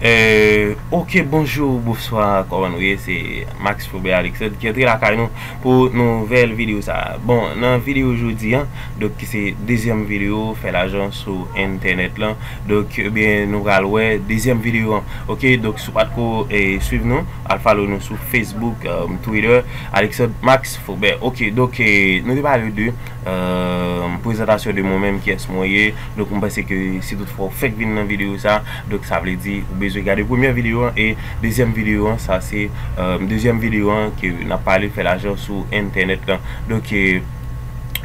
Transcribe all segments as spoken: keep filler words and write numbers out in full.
Eh, ok, bonjou, bonswa, kòman nou ye? Se Max Faubert Alexandre ki antre lakay nou pou nouvèl videyo sa a. Bon, nan videyo jodi a, donk ki se dezyèm videyo, fè lajan sou entènèt lan. Donk, ebyen, nou pral wè dezyèm videyo an. Ok, donk si w pa t ko, eh, swiv nou, al follow nou sou Facebook, um, Twitter, Alexandre Max Faubert. Ok, donk, eh, nou te pale de, um, prezantasyon de mwen menm, kiyès mwen ye. Donk, mwen panse ke si tout fwa w fèk vin nan videyo sa, donk sa vle di ou bezwen gade premyè videyo an e dezyèm videyo an, sa se, um, dezyèm videyo an ke n ap pale fè lajan sou entènèt lan. Donk, eh,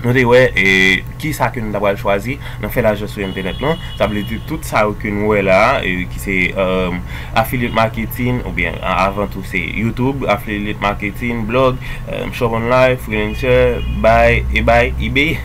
nou te wè, eh, ki sa ke nou ta pral chwazi nan fè lajan sou entènèt lan. Sa vle di tout sa yo ke nou wè la, eh, ki se, um, affiliate marketing, oubyen a-, avan tou se YouTube, affiliate marketing, blog, um, shop online, freelancer, buy, eBay, eBay,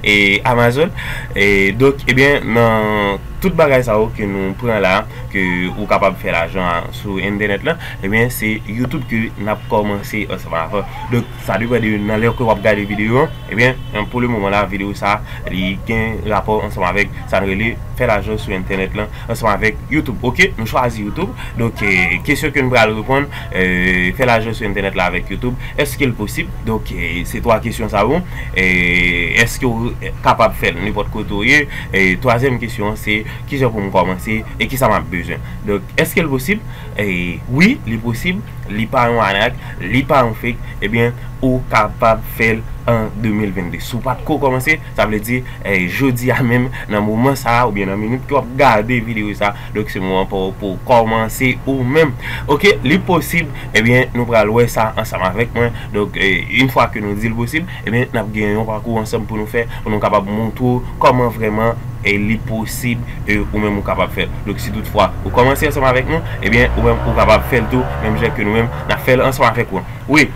e Amazon. E donk, ebyen, nan tout bagay sa yo ke nou pran la, ke ou kapab fè lajan sou entènèt lan, ebyen, se YouTube ke n ap kòmanse ansanm avè w. Donk, sa depann de nan lè ke w ap gade videyo an. Ebyen, pou le moman la, videyo sa, li gen rapò ansanm avèk sa n rele fè lajan sou entènèt lan ansanm avèk YouTube. Ok, nou chwazi YouTube. Donk, eh, kesyon ke nou pral reponn, eh, fè lajan sou entènèt la avèk YouTube, èske l posib? Donk, eh, se twa kesyon sa yo. Eh, èske w kapab fè l nenpòt kote w ye? Eh, twazyèm kesyon an, se kijan pou m kòmanse e kisa m ap bezwen. Donk, èske l posib? Eh, wi, li posib. Li pa yon anak, li pa yon fake, ebyen, ou kapab fè l an de mil venn de. Si w pa t ko kòmanse, sa vle di, eh, jodi a menm, nan moman sa a, oubyen nan minit ke w ap gade videyo sa a, donk se moman pa w pou w kòmanse ou menm. Ok, li posib, ebyen, nou pral wè sa ansanm avèk mwen. Donk, eh, yon fwa ke nou di l posib, ebyen, n ap gen yon pakou ansanm pou nou fè, pou nou kapab montre w kòman vrèman, eh, li posib, eh, ou menm ou kapab fè l. Donk, si tout fwa ou kòmanse ansanm avèk nou, ebyen, ou menm ou kapab fè l tou, menm jan ke nou menm, n ap fè l ansanm avèk ou. Wi.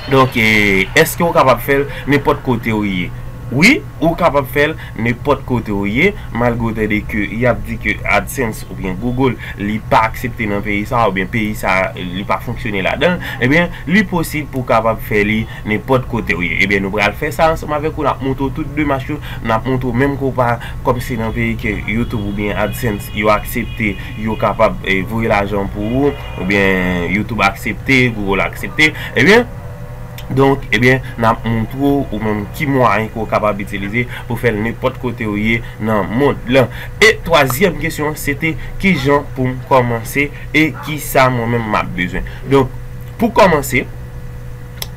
Donk, eh, èske ou kapab fè l nenpòt kote ou ye? Wi, ou kapab fè l nenpòt kote ou ye, malgre w tande ke y ap di ke AdSense oubyen Google, li pa aksepte nan peyi sa, oubyen peyi sa, li pa fonksyone ladan l, ebyen, li posib pou w kapab fè li nenpòt kote ou ye. Ebyen, nou pral fè sa ansanm avèk ou, n ap montre w tout demach yo, n ap montre w menm ke w pa, kòm se nan peyi ke YouTube oubyen AdSense, yo aksepte, yo kapab, eh, voye lajan pou ou, oubyen YouTube aksepte, Google aksepte, ebyen, donk, ebyen, n ap montre w ou menm ki mwayen ke w kapab itilize pou fè l nenpòt kote ou ye nan mond lan. E twazyèm kesyon an, se te kijan pou m kòmanse e kisa mwen menm m ap bezwen. Donk, pou kòmanse,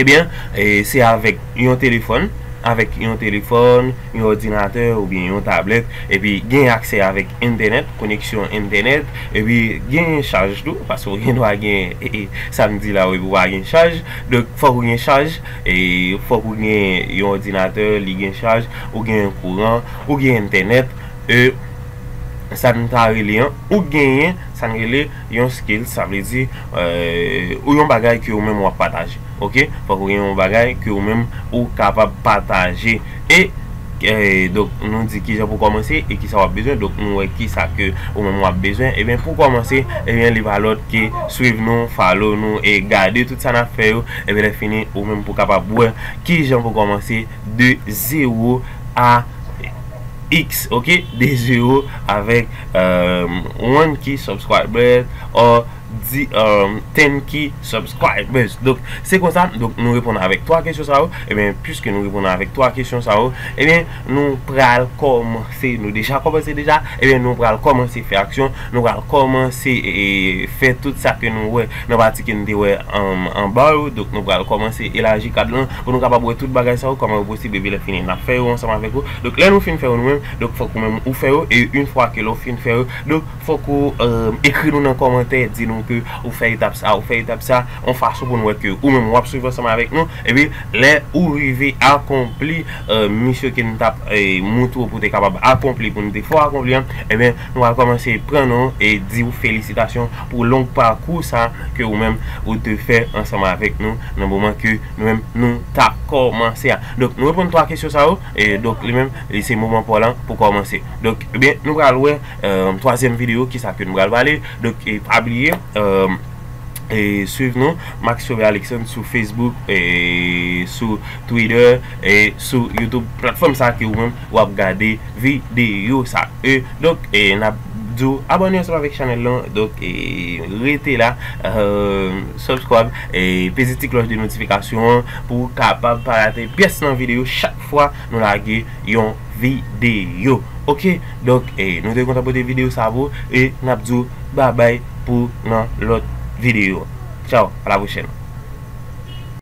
ebyen, eh, se avèk yon telefòn, avèk yon telefòn, yon òdinatè oubyen yon tablèt, epi gen aksè avèk entènèt, koneksyon entènèt, epi gen chaj tou, paske w gen dwa gen, e, e, sa m di la, epi w pa gen chaj. Donk, fòk ou gen chaj, e fòk ou gen yon òdinatè, li gen chaj, ou gen kouran, ou gen entènèt, e, sa n ta rele an, ou genyen sa n rele yon skill, sa vle di, eh, ou yon bagay ke ou menm w ap pataje. Ok? Fòk ou gen yon bagay ke ou menm ou kapab pataje. E, eh, donk, nou di kijan pou kòmanse e kisa w ap bezwen. Donk, nou wè kisa ke ou menm w ap bezwen. Ebyen, pou kòmanse, ebyen, li pa lòt ke swiv nou, follow nou e gade tout sa n ap fè yo. Ebyen, lè fini, ou menm pou kapab wè kijan pou kòmanse de zewo a X, ok, de zewo avèk, um, one K subscribers or di, um, ten K subscribers. Donk, se konsa, donk, nou reponn avèk twa kesyon sa yo. Ebyen, piske nou reponn avèk twa kesyon sa yo, ebyen, nou pral kòmanse, nou deja kòmanse deja, ebyen, nou pral kòmanse fè aksyon, nou pral kòmanse, e, e, fè tout sa ke nou wè nan pati ke nou te wè, um, anba yo. Donk, nou pral kòmanse elaji kad lan pou nou kapab wè tout bagay sa yo, kòman yo posib, epi lè fini, n ap fè yo ansanm avèk ou. Donk, lè nou fin fè yo nou menm, donk, fòk ou menm ou fè yo, e yon fwa ke lè w fin fè yo, donk, fòk ou, um, ekri nou nan kòmantè, di nou ke ou fè etap sa, ou fè etap sa, yon fason pou nou wè ke ou menm w ap swiv ansanm avèk nou, epi lè ou rive akonpli, uh, misyon ke nou t ap, eh, montre w pou te kapab akonpli, pou nou te fè w akonpli an, ebyen, nou pral kòmanse pran non e di w felisitasyon pou long pakou sa ke ou menm ou te fè ansanm avèk nou nan moman ke nou menm nou t ap kòmanse a. Donk, nou reponn twa kesyon sa yo, e donk, li menm, e se moman pa w lan pou kòmanse. Donk, ebyen, nou pral wè, eh, twazyèm videyo, kisa ke nou pral pale. Donk, e pa bliye, eh, e, swiv nou, Maxwell Alexandre, sou Facebook, e, sou Twitter, e, sou YouTube, platfòm sa ke ou menm w ap gade videyo sa. E, donk, e, n ap di w abòne ansanm avèk chanèl lan. Donk, e, rete la, e, subscribe, e, peze ti klòch de notifikasyon an pou w kapab pa rate pyès nan videyo chak fwa nou lage yon videyo. Oke, donk, e, nou te kontan pote videyo sa pou, e n ap di w babay pou nan lòt videyo. Tchao, a la pwochèn.